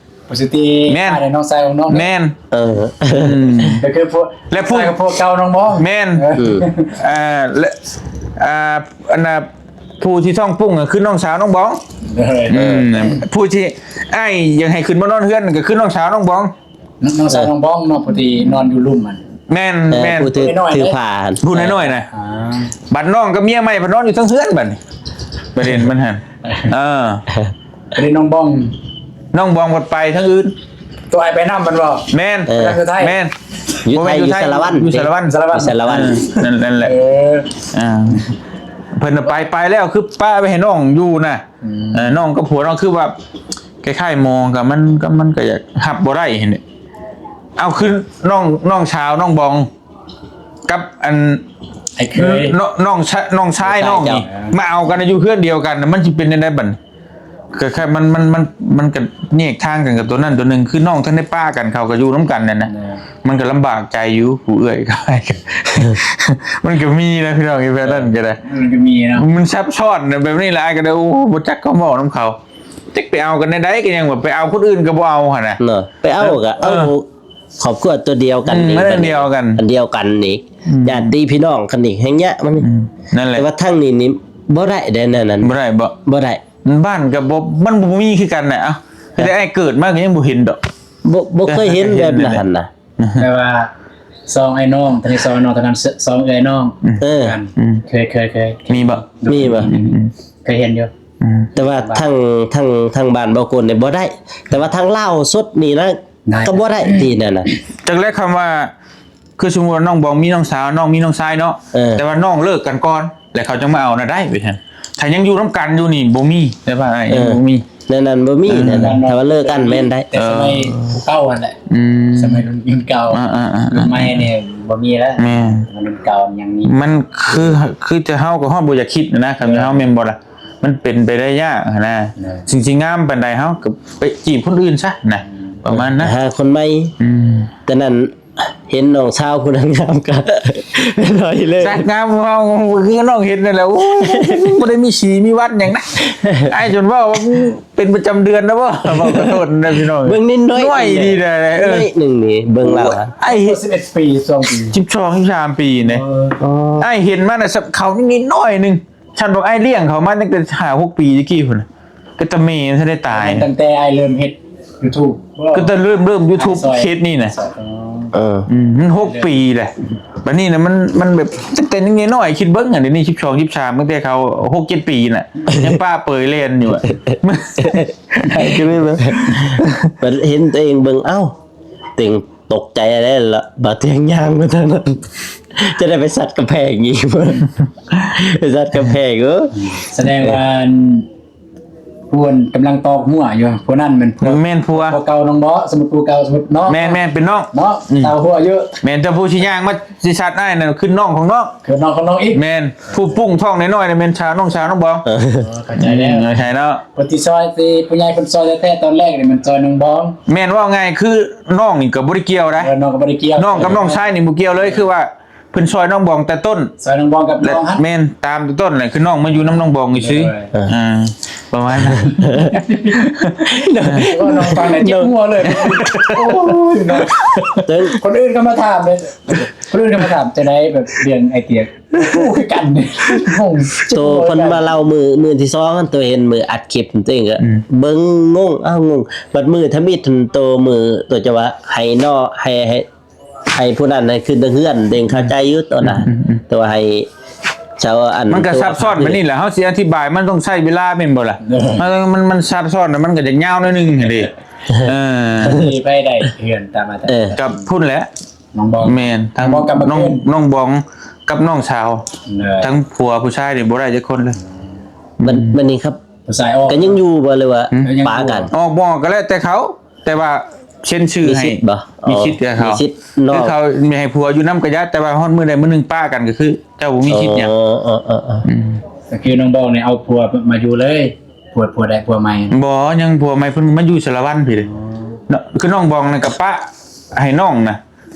ຜູ້ຊິຕີ ແມ່ນ ອ້າຍ ແລະ ນ້ອງຊາຍຂອງນ້ອງ ແມ່ນ ເອີ ອືມ ກໍຄືພວກ ແລະ ຜູ້ ຊາຍກັບພວກເກົ່ານ້ອງບອງ ແມ່ນ ເອີ ເອີ ແລະ ອ່າ ອັນນ່າ ຜູ້ທີ່ທ້ອງປຸ້ງກໍຄືນ້ອງສາວນ້ອງບອງ ເອີ ອືມ ຜູ້ທີ່ອ້າຍຢາກໃຫ້ຂຶ້ນມານອນເຮືອນກໍຄືນ້ອງສາວນ້ອງບອງ ນ້ອງ ນ້ອງສາວນ້ອງບອງເນາະ ຜູ້ທີ່ນອນຢູ່ລຸ່ມຫັ້ນ ແມ່ນ ເອີ ແມ່ນ ຜູ້ຖື ຖືຜ້າຫັ້ນ ຜູ້ນ້ອຍໆນະ ອ່າ ບັດນ້ອງກັບເມຍໃໝ່ພັດນອນຢູ່ເທິງເຮືອນບັດນີ້ ປະເດັນມັນຫັ້ນ ເອີ ປະເດັນນ້ອງບອງ ນ້ອງບອງພັດໄປທາງອື່ນ ໂຕອ້າຍໄປນຳແມ່ນບໍ່? ແມ່ນ ເອີ ໄປທາງໄທ ແມ່ນ ຢູ່ໄທ ບໍ່ແມ່ນຢູ່ໄທ ຢູ່ສາລະວັນ ຢູ່ສາລະວັນ ຢູ່ສາລະວັນ ເອີ ນັ້ນ ນັ້ນແຫຼະ ເອີ ອ່າ ເພິ່ນໄປ ໄປແລ້ວ ຄືປະໄວ້ໃຫ້ນ້ອງຢູ່ນະ ອືມ ເອີ ນ້ອງກັບຜົວນ້ອງ ຄືວ່າ ຄ້າຍໆ ມອງກໍມັນ ກໍມັນກໍຢາກຮັບບໍ່ໄດ້ຫັ້ນແຫຼະ ເອົາຄືນ້ອງ ນ້ອງສາວນ້ອງບອງ ກັບອັນ ອ້າຍເຂີຍ ນ້ອງ ນ້ອງຊະ ນ້ອງຊາຍນ້ອງນີ້ ນ້ອງຊາຍເຈົ້າ ມາເອົາກັນຢູ່ເຮືອນດຽວກັນ ມັນຊິເປັນຈັ່ງໃດບັດນີ້ ກໍແຄ່ມັນ ມັນ ມັນ ມັນກໍແຍກທາງກັນກັບຕົວນັ້ນຕົວໜຶ່ງ ຄືນ້ອງທັນໄດ້ປະກັນ ເຂົາກໍຢູ່ນຳກັນນັ້ນນະ ແມ່ນ ມັນກໍລຳບາກໃຈຢູ່ ຜູ້ເອື້ອຍກໍ ມັນກໍມີນະພີ່ນ້ອງ ແບບນັ້ນກໍໄດ້ ມັນກໍມີເນາະ ມັນຊັບຊ້ອນນະ ແບບນີ້ລະ ອ້າຍກໍໄດ້ ໂອ້ ບໍ່ຈັກຄຳເວົ້ານຳເຂົາ ຈັກໄປເອົາກັນແນວໃດ ກໍຍັງວ່າໄປເອົາຄົນອື່ນກໍບໍ່ເອົາຫັ້ນນະ ເນາະ ໄປເອົາກໍເອົາ ເອີ ຄອບຄົວຕົວດຽວກັນນີ້ ອືມ ອັນດຽວກັນ ອັນດຽວກັນນີ້ ອືມ ຍາດຕິພີ່ນ້ອງກັນນີ້ແຮງຍະມັນ ອືມ ນັ້ນແຫຼະ ແຕ່ວ່າທາງນີ້ນີ້ບໍ່ໄດ້ເດ້ແນວນັ້ນ ບໍ່ໄດ້ບໍ່? ບໍ່ໄດ້ ບ້ານກໍບໍ່ ມັນບໍ່ມີຄືກັນນະ ເອົ້າ ແຕ່ອ້າຍເກີດມາກໍຍັງບໍ່ເຫັນດອກ ບໍ່ ບໍ່ເຄີຍເຫັນແບບນັ້ນນະ ແຕ່ວ່າສອງອ້າຍນ້ອງ ທາງນີ້ສອງອ້າຍນ້ອງ ທາງນັ້ນສອງເອື້ອຍນ້ອງ ອືມ ເອີ ກັນ ອືມ ເຄີຍ ເຄີຍ ເຄີຍ ມີບໍ່? ມີບໍ່? ອືມ ເຄີຍເຫັນຢູ່ ອືມ ແຕ່ວ່າທາງ ທາງ ທາງບ້ານບໍ່ກົນນີ້ບໍ່ໄດ້ ແຕ່ວ່າທາງລາວສົດນີ້ນະ ໄດ້ ກໍບໍ່ໄດ້ຕິແນວນັ້ນ ຈັກແລະ ຄຳວ່າ ຄືສົມມຸດວ່ານ້ອງບອງມີນ້ອງສາວ ນ້ອງມີນ້ອງຊາຍເນາະ ເອີ ແຕ່ວ່ານ້ອງເລີກກັນກ່ອນ ແລ້ວເຂົາຈັ່ງມາເອົານະໄດ້ ວ່າຊັ້ນ ຖ້າຍັງຢູ່ນຳກັນຢູ່ນີ້ບໍ່ມີ ແຕ່ວ່າອ້າຍ ເອີ ຍັງບໍ່ມີ ແນວນັ້ນບໍ່ມີ ເອີ ແນວນັ້ນ ຖ້າວ່າເລີກກັນແມ່ນໄດ້ ແຕ່ສະໄໝ ເອີ ຜູ້ເກົ່າຫັ້ນແຫຼະ ອືມ ສະໄໝລຸ້ນ ລຸ້ນເກົ່າ ອ່າໆໆໆ ລຸ້ນໃໝ່ນີ້ບໍ່ມີແລ້ວ ແມ່ນ ລຸ້ນເກົ່າຍັງມີ ມັນຄື ຄືແຕ່ເຮົາກໍຮອດບໍ່ຢາກຄິດນະ ຄັນເຮົາແມ່ນບໍ່ລະ ມັນເປັນໄປໄດ້ຍາກຫັ້ນນະ ເອີ ຊິງຊິງາມປານໃດເຮົາກໍໄປຈີບຄົນອື່ນຊະນະ ອືມ ປະມານນັ້ນ ຫາຄົນໃໝ່ ອືມ ແຕ່ນັ້ນ ເຫັນນ້ອງສາວຜູ້ນັ້ນງາມກໍເປັນໜ້ອຍເລີຍ ຈັກງາມເຮົາຄືນ້ອງເຫັນນັ້ນແຫຼະ ໂອ້ຍ ບໍ່ໄດ້ມີສີມີວັນຫຍັງນະ ອ້າຍຈົນເວົ້າວ່າເປັນປະຈຳເດືອນນະບໍ່ ເວົ້າຂໍໂທດນະພີ່ນ້ອງ ເບິ່ງນິດໜ້ອຍ ໜ້ອຍດີເດ້ ເອີ ໜ້ອຍໜຶ່ງນີ້ ເບິ່ງລາວ ໂອ້ຍ ອ້າຍເຫັນ ສິບເອັດປີ ສິບສອງປີ ສິບສອງ ສິບສາມປີນີ້ ເອີ ອ້າຍເຫັນມານະ ເຂົານີ້ໜ້ອຍໜຶ່ງ ຊັ້ນບອກອ້າຍລ້ຽງເຂົາມາຕັ້ງແຕ່ຫ້າຫົກປີຕະກີ້ພຸ້ນນະ ກໍແຕ່ແມ່ມັນທັນໄດ້ຕາຍ ຕັ້ງແຕ່ອ້າຍເລີ່ມເຮັດຢູທູບ ກໍແຕ່ເລີ່ມ ເລີ່ມຢູທູບເຮັດນີ້ນະ ເອີ ອືມ ມັນຫົກປີແຫຼະ ບັດນີ້ນະ ມັນ ມັນແບບ ຕັ້ງແຕ່ຍັງນ້ອຍໆ ຄິດເບິ່ງ ອັນນີ້ສິບສອງ ສິບສາມ ຕັ້ງແຕ່ເຂົາຫົກເຈັດປີນະ ຍັງປະເປີຍແລ່ນຢູ່ອະ ກໍເລີຍແບບ ບັດເຫັນຕົວເອງເບິ່ງ ເອົ້າ ຕົວເອງຕົກໃຈແລ້ວລະ ບາດທຽງຍ່າງມາທາງນັ້ນ ຈະໄດ້ໄປສັດກຳແພງອີກ ໄປສັດກຳແພງ ເອີ ສະແດງວ່າ ອັນ ຜູ້ອັນກຳລັງຕອກຫົວຢູ່ ຜູ້ນັ້ນແມ່ນຜົວ ແມ່ນຜົວ ຜົວເກົ່ານ້ອງບໍ ສົມມຸດຜົວເກົ່າ ສົມມຸດເນາະ ແມ່ນໆ ເປັນນ້ອງເນາະ ອືມ ຕອກຫົວຢູ່ ແມ່ນ ແຕ່ຜູ້ຊິຍ່າງມາຊິສັດອ້າຍນັ້ນຄືນ້ອງຂອງນ້ອງ ຄືນ້ອງຂອງນ້ອງອີກ ແມ່ນ ຜູ້ປຸ້ງທ້ອງນ້ອຍໆນັ້ນແມ່ນສາວ ນ້ອງສາວນ້ອງບອງ ເອີ ເຂົ້າໃຈແລ້ວ ເອີ ເຂົ້າໃຈເນາະ ຜູ້ທີ່ຊ່ອຍ ທີ່ຜູ້ໃຫຍ່ເພິ່ນຊ່ອຍແທ້ໆ ຕອນແລກນີ້ແມ່ນຊ່ອຍນ້ອງບອງ ແມ່ນ ເວົ້າງ່າຍຄືນ້ອງນີ້ກໍບໍ່ໄດ້ກ່ຽວໃດ ເອີ ນ້ອງກໍບໍ່ໄດ້ກ່ຽວ ນ້ອງກັບນ້ອງຊາຍນີ້ບໍ່ກ່ຽວເລີຍ ຄືວ່າ ເພິ່ນຊ່ອຍນ້ອງບອງແຕ່ຕົ້ນ ຊ່ອຍນ້ອງບອງກັບນ້ອງຫັ້ນ ແມ່ນ ຕາມແຕ່ຕົ້ນແຫຼະ ຄືນ້ອງມາຢູ່ນຳນ້ອງບອງຊື່ໆ ເອີ ອ່າ ປະມານນັ້ນ ເວົ້ານ້ອງຟັງແລ້ວເຈັບຫົວເລີຍ ໂອ້ຍເນາະ ຄົນອື່ນກໍມາຖາມເດ້ ຄົນອື່ນກໍມາຖາມ ຈັ່ງໃດແບບເລື່ອງໄອເຕຍ ຮູ້ຄືກັນ ງົງ ໂຕເພິ່ນມາເລົ່າມື້ ມື້ທີສອງຫັ້ນ ໂຕເຫັນມື້ອັດຄລິບ ໂຕເອງກໍ ອືມ ເບິ່ງງົງ ອ້າວ ງົງ ບັດມື້ທຳອິດ ໂຕ ມື້ ໂຕຈະວ່າໃຫ້ເນາະ ໃຫ້ ໃຫ້ ໃຫ້ຜູ້ນັ້ນໃຫ້ຂຶ້ນເທິງເຮືອນ ເດ້ງເຂົ້າໃຈຢູ່ຕົວນະ ອືມໆໆ ແຕ່ວ່າໃຫ້ຊາວອັນ ມັນກໍຊັບຊ້ອນແບບນີ້ແຫຼະ ເຮົາຊິອະທິບາຍ ມັນຕ້ອງໃຊ້ເວລາແມ່ນບໍ່ລະ ເອີ ມັນ ມັນ ມັນຊັບຊ້ອນ ມັນກໍຈະຍາວໜ້ອຍໜຶ່ງຫັ້ນເດ ເອີ ມີໃຜໄດ້ເຮືອນຕາມມາ ເອີ ກັບພຸ້ນແຫຼະ ນ້ອງບອງ ແມ່ນ ທາງ ນ້ອງບອງກັບນ້ອງ ນ້ອງບອງກັບນ້ອງສາວ ເອີ ທັງຜົວຜູ້ຊາຍນີ້ບໍ່ໄດ້ຈັກຄົນເລີຍ ບັດ ບັດນີ້ຄັບ ຜູ້ຊາຍອອກ ກໍຍັງຢູ່ບໍ່ ຫຼືວ່າ ຫືມ ປະກັນ ອອກບໍ່ອອກກໍແລ້ວແຕ່ເຂົາ ແຕ່ວ່າເຊັນຊື່ໃຫ້ ມີສິດບໍ່? ມີສິດແກ່ເຂົາ ມີສິດເນາະ ຄືເຂົາມີໃຫ້ຜົວຢູ່ນຳກໍຢ່າ ແຕ່ວ່າຮອດມື້ໃດມື້ໜຶ່ງປະກັນກໍຄືເຈົ້າບໍ່ມີສິດຫຍັງ ເອີ ເອີ ເອີ ອືມ ກໍຄືນ້ອງບອງນີ້ເອົາຜົວມາຢູ່ເລີຍ ຜົວ ຜົວໃດ ຜົວໃໝ່ ບໍ່ ຍັງຜົວໃໝ່ເພິ່ນມາຢູ່ສາລະວັນພີ້ເດ້ ອໍ ເນາະ ຄືນ້ອງບອງນັ້ນກໍປະໃຫ້ນ້ອງນະ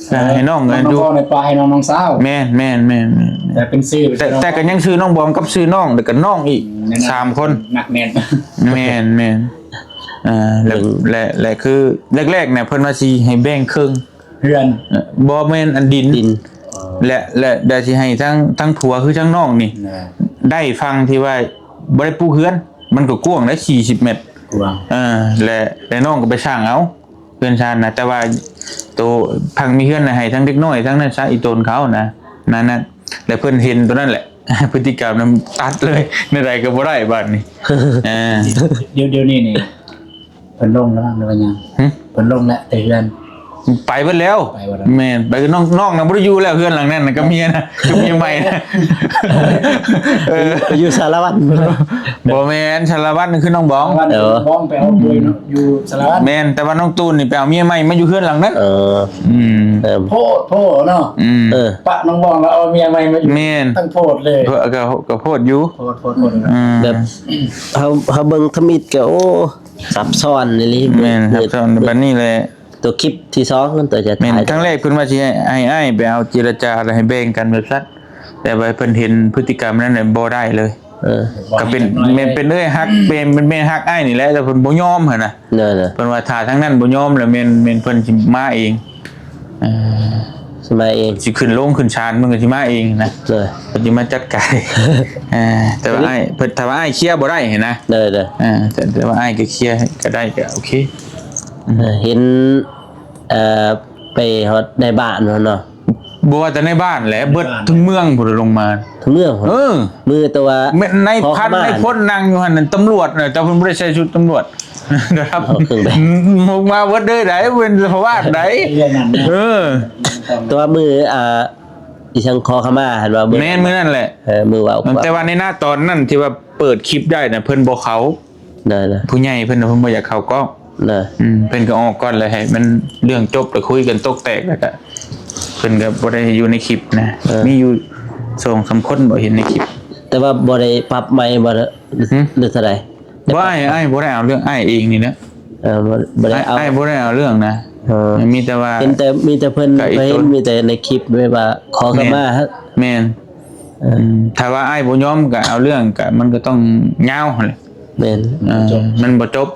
ເອີ ໃຫ້ນ້ອງ ນ້ອງ ນ້ອງບອງນີ້ປະໃຫ້ນ້ອງ ນ້ອງສາວ ແມ່ນໆໆໆ ແຕ່ເປັນຊື່ ແຕ່ ແຕ່ກໍຍັງຊື່ນ້ອງບອງກັບຊື່ນ້ອງ ແລ້ວກໍນ້ອງອີກ ອືມ ສາມຄົນ ໜັກແໜ້ນ ແມ່ນໆ ອ່າ ແລະ ເບິ່ງ ແລະ ແລະ ຄືແລກໆນະ ເພິ່ນວ່າຊິໃຫ້ແບ່ງເຄິ່ງ ເຮືອນ ເອີ ບໍ່ແມ່ນອັນດິນ ດິນ ແລະ ແລະ ແລະຊິໃຫ້ທັງ ທັງຜົວຄືທັງນ້ອງນີ້ ນະ ໄດ້ຝັ່ງທີ່ວ່າບໍ່ໄດ້ປູກເຮືອນ ມັນກໍກວ້າງໄດ໋ ສີ່ສິບແມັດ ກວ້າງ ເອີ ແລະ ແລະນ້ອງກໍໄປສ້າງເອົາ ເຮືອນຊານນະ ແຕ່ວ່າໂຕພັງມີເຮືອນນະ ໃຫ້ທັງເດັກນ້ອຍ ທັງນັ້ນຊະ ອີ່ຕົນເຂົານະ ນັ້ນນະ ແລ້ວເພິ່ນເຫັນໂຕນັ້ນແຫຼະ ພຶດຕິກຳນຳຕັດເລີຍ ແນວໃດກໍບໍ່ໄດ້ບາດນີ້ ເອີ ດຽວ ດຽວນີ້ນີ້ ເພິ່ນລົງແລ້ວຫາຍັງ? ຫຶ? ເພິ່ນລົງແລ້ວແຕ່ເຮືອນ ໄປເບິດແລ້ວ ໄປເບິດແລ້ວ ແມ່ນ ໄປ ນ້ອງ ນ້ອງນະບໍ່ໄດ້ຢູ່ແລ້ວ ເຮືອນຫຼັງນັ້ນນະ ກັບເມຍນະ ກັບເມຍໃໝ່ນະ ເອີ ໄປຢູ່ສາລະວັນ ບໍ່ແມ່ນ ສາລະວັນຄືນ້ອງບອງ ສາລະວັນ ເອີ ນ້ອງບອງໄປເອົາຢູ່ສາລະວັນ ແມ່ນ ແຕ່ວ່ານ້ອງຕູນນີ້ໄປເອົາເມຍໃໝ່ມາຢູ່ເຮືອນຫຼັງນັ້ນ ເອີ ອືມ ເອີ ໂພດ ໂພດເນາະ ອືມ ເອີ ປະນ້ອງບອງແລ້ວເອົາເມຍໃໝ່ມາຢູ່ ແມ່ນ ຕັ້ງໂພດເລີຍ ກໍ ກໍ ກໍໂພດຢູ່ ໂພດ ໂພດ ໂພດ ອືມ ແບບ ເຮົາ ເຮົາເບິ່ງທຳອິດກໍ ໂອ້ ຊັບຊ້ອນອີ່ຫຼີ ແມ່ນ ຊັບຊ້ອນ ບັດນີ້ແຫຼະ ຕົວຄລິບທີສອງ ຕົວຈະ ແມ່ນ ຖ່າຍ ຄັ້ງແລກເພິ່ນວ່າຊິໃຫ້ ໃຫ້ອ້າຍໄປເອົາເຈລະຈາ ແລ້ວໃຫ້ແບ່ງກັນແບບຊັ້ນ ແຕ່ວ່າເພິ່ນເຫັນພຶດຕິກຳນັ້ນແລ້ວບໍ່ໄດ້ເລີຍ ເອີ ກໍເປັນ ແມ່ນ ເປັນເອື້ອຍຮັກ ແມ່ນ ເປັນແມ່ຮັກອ້າຍນີ້ແຫຼະ ແຕ່ເພິ່ນບໍ່ຍອມຫັ້ນນະ ເອີ ເພິ່ນວ່າຖ້າທາງນັ້ນບໍ່ຍອມແລ້ວແມ່ນ ແມ່ນເພິ່ນຊິມາເອງ ເອີ ຊິມາເອງ ຊິຂຶ້ນໂລງຂຶ້ນສານ ເພິ່ນກໍຊິມາເອງນະ ເພິ່ນຊິມາຈັດການ ເອີ ແຕ່ວ່າອ້າຍ ເພິ່ນ ຖ້າວ່າອ້າຍເຄຍບໍ່ໄດ້ຫັ້ນນະ ເອີ ແຕ່ ແຕ່ວ່າອ້າຍກໍເຄຍກໍໄດ້ ກໍໂອເຄ ເອີ ເຫັນ ເອີ ໄປຮອດໃນບ້ານພຸ້ນເນາະ ບໍ່ວ່າແຕ່ໃນບ້ານແຫຼະ ເບິດທັງເມືອງພຸ້ນ ລົງມາ ທັງເມືອງພຸ້ນ ເອີ ມື້ແຕ່ວ່າ ແມ່ນນາຍພັນ ຂໍຂະມາ ນາຍພົນນັ່ງຢູ່ຫັ້ນ ຕຳຫຼວດນະ ແຕ່ເພິ່ນບໍ່ໄດ້ໃສ່ຊຸດຕຳຫຼວດ ລະດັບ ເອົາເຄື່ອງແບບ ອືມ ມາເບິດເລີຍໃດ໋ ເປັນສະພາບໃດ ເລື່ອງນັ້ນນະ ເອີ ແຕ່ວ່າມື້ ອ່າ ອີ່ຫຍັງຂໍຂະມາຫັ້ນວ່າ ມື້ ແມ່ນ ມື້ນັ້ນແຫຼະ ເອີ ມື້ເວົ້າ ແຕ່ວ່າໃນນະຕອນນັ້ນທີ່ວ່າເປີດຄລິບໄດ້ນະ ເພິ່ນບໍ່ເຂົ້າ ໄດ້ລະ ຜູ້ໃຫຍ່ເພິ່ນນະ ເພິ່ນບໍ່ຢາກເຂົ້າກ້ອງ ນະ ອືມ ເພິ່ນກໍອອກກ່ອນ ແລ້ວໃຫ້ມັນເລື່ອງຈົບ ແລ້ວຄຸຍກັນຕົກແຕກ ແລ້ວກໍເພິ່ນກໍບໍ່ໄດ້ຢູ່ໃນຄລິບນະ ເອີ ມີຢູ່ສອງສາມຄົນບໍ່ເຫັນໃນຄລິບ ແຕ່ວ່າບໍ່ໄດ້ປັບໃໝບໍ່ ຫຼື ຫຼືເທົ່າໃດ? ບໍ່ ອ້າຍ ອ້າຍບໍ່ໄດ້ເອົາເລື່ອງ ອ້າຍເອງນີ້ແຫຼະ ເອີ ບໍ່ ບໍ່ໄດ້ເອົາ ອ້າຍບໍ່ໄດ້ເອົາເລື່ອງນະ ເອີ ມີແຕ່ວ່າ ເຫັນແຕ່ ມີແຕ່ເພິ່ນ ກໍອີກ ກໍເຫັນ ຕົນ ມີແຕ່ໃນຄລິບແບບວ່າຂໍຂະມາ ແມ່ນ ແມ່ນ ເອີ ອືມ ຖ້າວ່າອ້າຍບໍ່ຍອມກໍເອົາເລື່ອງ ກໍມັນກໍຕ້ອງຍາວຫັ້ນແຫຼະ ແມ່ນ ເອີ ມັນບໍ່ຈົບ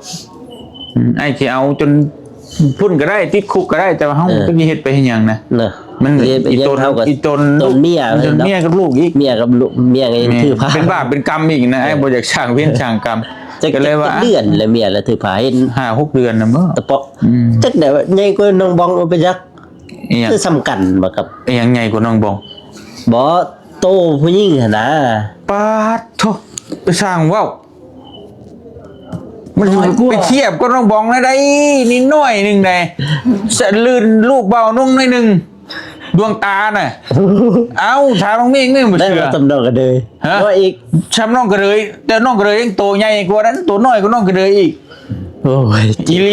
ອືມ ອ້າຍຊິເອົາຈົນພຸ້ນກໍໄດ້ ຕິດຄຸກກໍໄດ້ ແຕ່ວ່າເຮົາ ເອີ ກໍຊິເຮັດໄປເຮັດຫຍັງນະ ນະ ມັນ ເຮັດໄປ ອີ່ຕົນ ເຮົາກໍ ອີ່ຕົນ ຕົນເມຍ ຕົນເມຍ ເນາະ ກັບລູກອີກ ເມຍກັບລູກ ເມຍກໍຍັງ ແມ່ນ ຖືພາ ເປັນບາບເປັນກຳອີກນະ ເອີ ອ້າຍບໍ່ຢາກສ້າງເວນສ້າງກຳ ຈັກ ກໍເລີຍວ່າ ຈັກເດືອນແລ້ວເມຍລະຖືພາ ເຫັນ ຫ້າຫົກເດືອນນະບໍ່ ຕະເປາະ ອືມ ຈັກໄດ້ວ່າໃຫຍ່ກວ່ານ້ອງບອງ ເປັນຫຍັງ ອີຫຍັງ ຄືສ່ຳກັນບໍ່ກັບ ອີຫຍັງໃຫຍ່ກວ່ານ້ອງບອງ? ບໍ່ ໂຕຜູ້ຍິງຫັ້ນນາ ປາດໂທ້ ໄປສ້າງເວົ້າ ມັນ ນ້ອຍກວ່າ ໄປທຽບກັບນ້ອງບອງແນວໃດ ນິດໜ້ອຍໜຶ່ງໃດ ສະລື່ນລູກເບົານົງໜ້ອຍໜຶ່ງ ດວງຕານະ ເອົ້າ ຖາມນ້ອງເມງແມ່ນບໍ່ເຊື່ອ ໄດ້ວ່າຕຳດອກກະເດີຍ ຮະ ວ່າອີກ ຊ່ຳນ້ອງກະເດີຍ ແຕ່ນ້ອງກະເດີຍຍັງໂຕໃຫຍ່ກວ່ານັ້ນ ໂຕນ້ອຍກວ່ານ້ອງກະເດີຍອີກ ໂອ້ຍ ອີ່ຫຼີ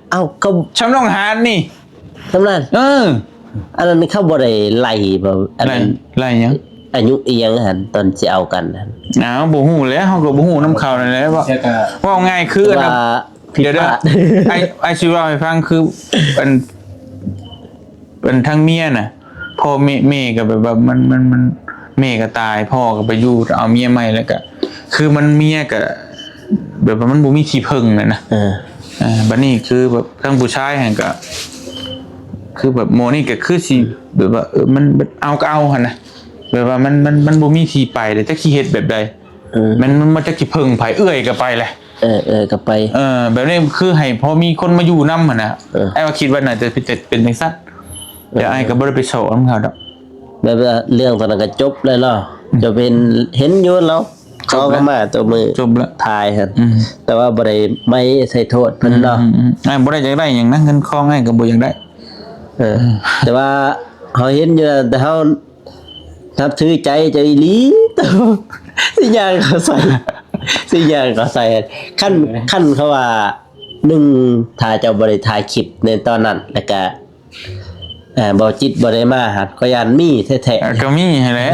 ເອົ້າ ກໍຊ່ຳນ້ອງຫານນີ້ ຊ່ຳນັ້ນ ເອີ ອັນນັ້ນເຂົາບໍ່ໄດ້ໄລ່ບໍ່ ອັນນັ້ນ ໄລ່ ໄລ່ຫຍັງ? ອາຍຸອີ່ຫຍັງຫັ້ນ ຕອນຊິເອົາກັນຫັ້ນ ອ້າວ ບໍ່ຮູ້ແຫຼະ ເຮົາກໍບໍ່ຮູ້ນຳເຂົານັ້ນແຫຼະ ເວົ້າ ເວົ້າງ່າຍຄື ຄື ອັນ ວ່າ ດຽວ ດຽວ ອ້າຍ ອ້າຍຊິເວົ້າໃຫ້ຟັງ ຄື ອັນ ອັນທາງເມຍນະ ພໍ່ແມ່ ແມ່ກໍແບບວ່າມັນ ມັນ ມັນ ແມ່ກໍຕາຍ ພໍ່ກໍໄປຢູ່ເອົາເມຍໃໝ່ ແລ້ວກໍ ຄືມັນ ເມຍກໍແບບວ່າມັນບໍ່ມີທີ່ເພິ່ງນະ ເອີ ເອີ ບັດນີ້ຄືແບບທາງຜູ້ຊາຍຫັ້ນກໍ ຄືແບບໝໍນີ້ກໍຄືຊິແບບວ່າ ເອີ ມັນເອົາກໍເອົາຫັ້ນນະ ແບບວ່າມັນ ມັນ ມັນບໍ່ມີທີ່ໄປເລີຍ ຈັກຊິເຮັດແບບໃດ ເອີ ມັນ ມັນ ມັນຈັກຊິເພິ່ງໃຜ ເອື້ອຍກໍໄປແຫຼະ ເອີ ເອື້ອຍກໍໄປ ເອີ ແບບນີ້ຄືໃຫ້ພໍມີຄົນມາຢູ່ນຳຫັ້ນນະ ເອີ ອ້າຍວ່າຄິດວ່າໜ້າຈະເປັນ ຈະເປັນຈັ່ງຊັ້ນ ແຕ່ອ້າຍກໍບໍ່ໄດ້ໄປສໍ້ນຳເຂົາດອກ ແບບວ່າເລື່ອງຕອນນັ້ນກໍຈົບແລ້ວເນາະ ອືມ ຈົບ ເຫັນ ເຫັນຢູ່ລາວ ຈົບແລ້ວ ເຂົາກໍມາຕົວມື ຈົບແລ້ວ ຖ່າຍຫັ້ນ ອືມ ແຕ່ວ່າບໍ່ໄດ້ໄມໃສ່ໂທດເພິ່ນເນາະ ອືມ ອືມ ອືມ ອ້າຍບໍ່ໄດ້ຢາກໄດ້ຫຍັງນະ ເງິນຄອງອ້າຍກໍບໍ່ຢາກໄດ້ ເອີ ເອີ ແຕ່ວ່າເຮົາເຫັນຢູ່ ແຕ່ເຮົາ ນັບຖືໃຈເຈົ້າອີ່ຫຼີ ຊິຍ່າງເຂົ້າໃສ່ ຊິຍ່າງເຂົ້າໃສ່ ຄັນ ເອີ ຄັນເຂົາວ່າ ໜຶ່ງ ຖ້າເຈົ້າບໍ່ໄດ້ຖ່າຍຄລິບໃນຕອນນັ້ນ ແລ້ວກະ ເອີ ເບົາຈິດບໍ່ໄດ້ມາຫັ້ນ ຂ້ອຍຢ້ານມີແທ້ໆ ເອີ ກໍມີຫັ້ນແຫຼະ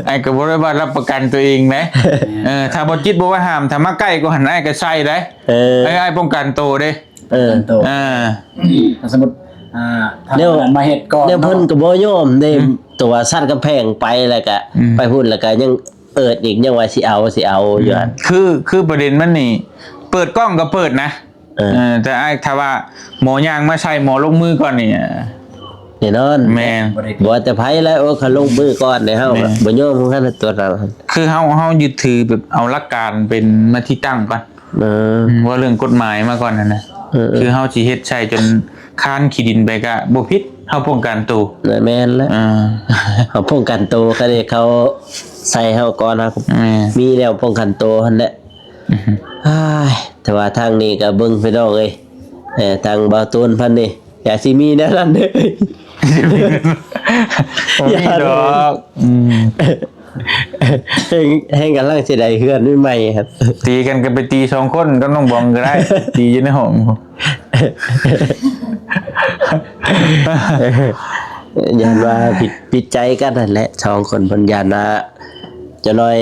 ອ້າຍກໍບໍ່ໄດ້ວ່າຮັບປະກັນຕົວເອງເດ້ ເອີ ຖ້າເບົາຈິດບໍ່ວ່າຫ້າມ ຖ້າມາໃກ້ກວ່າຫັ້ນ ອ້າຍກໍໃສ່ເດ້ ເອີ ອ້າຍ ອ້າຍປ້ອງກັນໂຕເດ້ ເອີ ປ້ອງກັນໂຕ ເອີ ຖ້າສົມມຸດ ອ່າ ຖ້າແນວ ມາເຮັດກ່ອນ ແນະ ເພິ່ນກໍບໍ່ຍອມເດ້ ອືມ ຕົວະຊັດກຳແພງໄປ ແລ້ວກະ ອືມ ໄປພຸ້ນ ແລ້ວກະຍັງເອີດອີກ ຍັງວ່າຊິເອົາ ຊິເອົາຢູ່ຫັ້ນ ອືມ ຄື ຄືປະເດັນມັນນີ້ ເປີດກ້ອງກໍເປີດນະ ເອີ ເອີ ແຕ່ອ້າຍ ຖ້າວ່າໝໍຍ່າງມາໃສ່ ໝໍລົງມືກ່ອນນີ້ ແນ່ນອນ ແມ່ນ ບໍ່ວ່າແຕ່ໃຜແຫຼະ ໂອ້ ຄັນລົງມືກ່ອນນີ້ ເຮົາ ແມ່ນ ບໍ່ຍອມຄືກັນ ຕົວເຮົາ ຄືເຮົາ ເຮົາຍຶດຖືແບບເອົາຫຼັກການເປັນມາທີ່ຕັ້ງກ່ອນ ເອີ ອືມ ເວົ້າເລື່ອງກົດໝາຍມາກ່ອນຫັ້ນນະ ເອີ ເອີ ຄືເຮົາຊິເຮັດໃສ່ຈົນຄານຂີ້ດິນໄປກະບໍ່ຜິດ ເຮົາປ້ອງກັນໂຕ ແມ່ນແຫຼະ ເອີ ເຮົາປ້ອງກັນໂຕ ຄັນເຂົາໃສ່ເຮົາກ່ອນ ເຮົາ ແມ່ນ ມີແນວປ້ອງກັນໂຕຫັ້ນແຫຼະ ອືຮຶ ອ້າຍ ແຕ່ວ່າທາງນີ້ກະເບິ່ງພີ່ນ້ອງເອີຍ ເອີ ທາງບ່າວຕູນເພິ່ນນີ້ ຢ່າຊິມີແນວນັ້ນເດີ ບໍ່ມີດອກ ອືມ ແຮ່ງ ແຮ່ງກຳລັງຊິໄດ້ເຮືອນໃໝ່ໆ ຄັບ ຕີກັນກໍໄປຕີສອງຄົນກັບນ້ອງບອງກໍໄດ້ ຕີຢູ່ໃນຫ້ອງ ຢ້ານວ່າຜິດ ຜິດໃຈກັນຫັ້ນແຫຼະ ສອງຄົນເພິ່ນຢ້ານວ່າ ຈັກໜ້ອຍ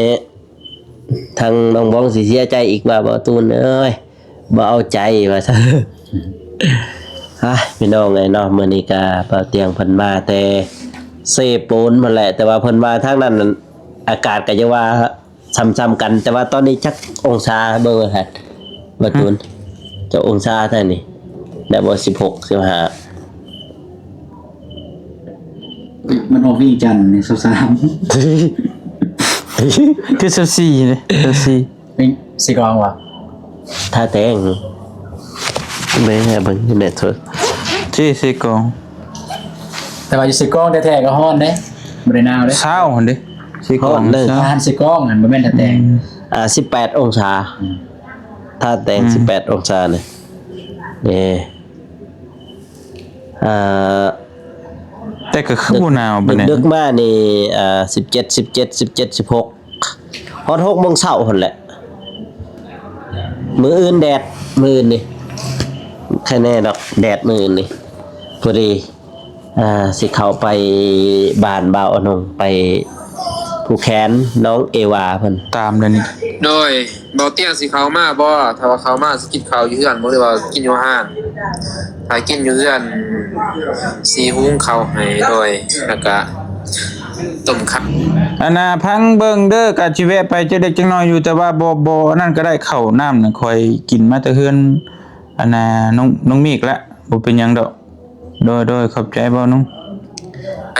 ທາງນ້ອງບອງຊິເສຍໃຈອີກວ່າ ບ່າວຕູນເອີຍ ບໍ່ເອົາໃຈວ່າຊັ້ນ ອ່າ ພີ່ນ້ອງເອີຍເນາະ ມື້ນີ້ກະບ່າວຕຽງເພິ່ນມາແຕ່ເຊໂປນພຸ້ນແຫຼະ ແຕ່ວ່າເພິ່ນວ່າທາງນັ້ນອາກາດກະຢ່າວ່າຊ່ຳໆກັນ ແຕ່ວ່າຕອນນີ້ຈັກອົງສາ ເບິ່ງເບິ່ງຫັ້ນ ບ່າວຕູນ ຈັກອົງສາແທ້ນີ້ ໄດ້ບໍ່ ສິບຫົກ ສິບຫ້າ ມັນອອກວຽງຈັນນີ້ ຊາວສາມ ຄືຊາວສີ່ເດ້ ຊາວສີ່ ເປັນສີກອງຫວາ? ທາແຕ່ງ ເບິ່ງ ເບິ່ງຢູ່ໃນໂທລະສັບ ທີ່ສີກອງ ແຕ່ວ່າຢູ່ສີກອງແທ້ໆກໍຮ້ອນເດ້ ບໍ່ໄດ້ໜາວເດ້ ຊາວຫັ້ນເດ້ ສີກອງ ຮ້ອນເດ້ ຊາວ ຮ້ານສີກອງຫັ້ນ ບໍ່ແມ່ນທາແຕ່ງ ອືມ ອ່າ ສິບແປດອົງສາ ອືມ ທາແຕ່ງ ອືມ ສິບແປດອົງສານີ້ ເດ້ ອ່າ ແຕ່ກໍຄືບໍ່ໜາວປານໃດ ດຶກໆມານີ້ ອ່າ ສິບເຈັດ ສິບເຈັດ ສິບເຈັດ ສິບຫົກ ຮອດຫົກໂມງເຊົ້າພຸ້ນແຫຼະ ມື້ອື່ນແດດ ມື້ອື່ນນີ້ ແຄ່ແນ່ດອກ ແດດມື້ອື່ນນີ້ ພໍດີ ອ່າ ຊິເຂົ້າໄປບ້ານບ່າວອະນົງ ໄປຜູກແຂນນ້ອງເອວາເພິ່ນ ຕາມແລ້ວນີ້ ໂດຍ ບ່າວຕຽງຊິເຂົ້າມາບໍ່? ຖ້າວ່າເຂົ້າມາຊິກິນເຂົ້າຢູ່ເຮືອນບໍ່ ຫຼືວ່າກິນຢູ່ຮ້ານ? ຖ້າກິນຢູ່ເຮືອນຊິຫຸງເຂົ້າໃຫ້ ໂດຍ ແລ້ວກະຕົ້ມຂະ ອັນນ່າ ຟັງເບິ່ງເດີ ກະຊິແວະໄປຈັກເລັກຈັກນ້ອຍຢູ່ ແຕ່ວ່າບໍ່ ບໍ່ອັນນັ້ນກໍໄດ້ ເຂົ້ານ້ຳນະ ຂ້ອຍກິນມາແຕ່ເຮືອນ ອັນນ່າ ນ້ອງ ນ້ອງເມກລະ ບໍ່ເປັນຫຍັງດອກ. ໂດຍ ໂດຍ ຂອບໃຈບ່າວໜຸ່ມ. ໄປ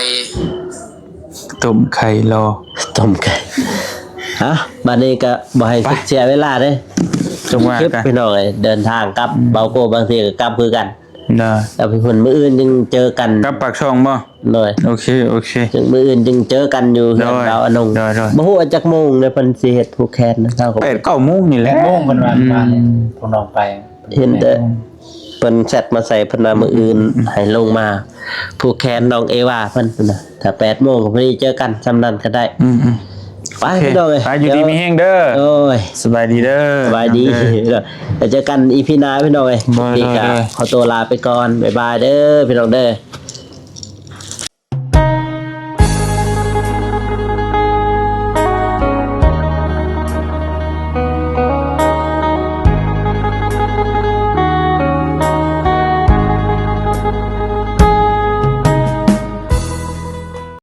ຕົ້ມໄຂ່ລໍ ຕົ້ມໄຂ່ ຮະ ບາດນີ້ກໍບໍ່ໃຫ້ ໄປ ເສຍເວລາເດ້ ຈົງວ່າກັນ ພີ່ນ້ອງເອີຍ ເດີນທາງກັບ ອືມ ເບົາໂກ້ບາງທີກໍກັບຄືກັນ ໄດ້ ແລ້ວເພິ່ນມື້ອື່ນຈຶ່ງເຈີກັນ ກັບປາກຊ່ອງບໍ່? ໂດຍ ໂອເຄ ໂອເຄ ຈຶ່ງມື້ອື່ນຈຶ່ງເຈີກັນຢູ່ເຮືອນ ໂດຍ ບ່າວອະນົງ ໂດຍ ໂດຍ ບໍ່ຮູ້ວ່າຈັກໂມງເດ້ ເພິ່ນຊິເຮັດຜູກແຂນ ເຮົາກໍ ແປດເກົ້າໂມງນີ້ແຫຼະ ແປດໂມງເພິ່ນວ່າ ອືມ ມາ ພວກນ້ອງໄປ ເຫັນແຕ່ເພິ່ນແຊັດມາໃສ່ເພິ່ນວ່າ ອືມ ມື້ອື່ນ ອືມ ໃຫ້ລົງມາຜູກແຂນນ້ອງເອວາເພິ່ນນະ ຖ້າແປດໂມງກໍພໍດີເຈີກັນ ຊ່ຳນັ້ນກໍໄດ້ ອືມໆ ໄປ ໂອເຄ ພີ່ນ້ອງເອີຍ ໄປ ຢູ່ດີມີແຮງເດີ ໂດຍ ສະບາຍດີເດີ ສະບາຍດີ ເດີ ແລ້ວເຈີກັນອີພີໜ້າ ພີ່ນ້ອງເອີຍ ໂດຍ ນີ້ກໍ ໂດຍ ໂດຍ ຂໍຕົວລາໄປກ່ອນ ບາຍບາຍເດີ ພີ່ນ້ອງເດີ.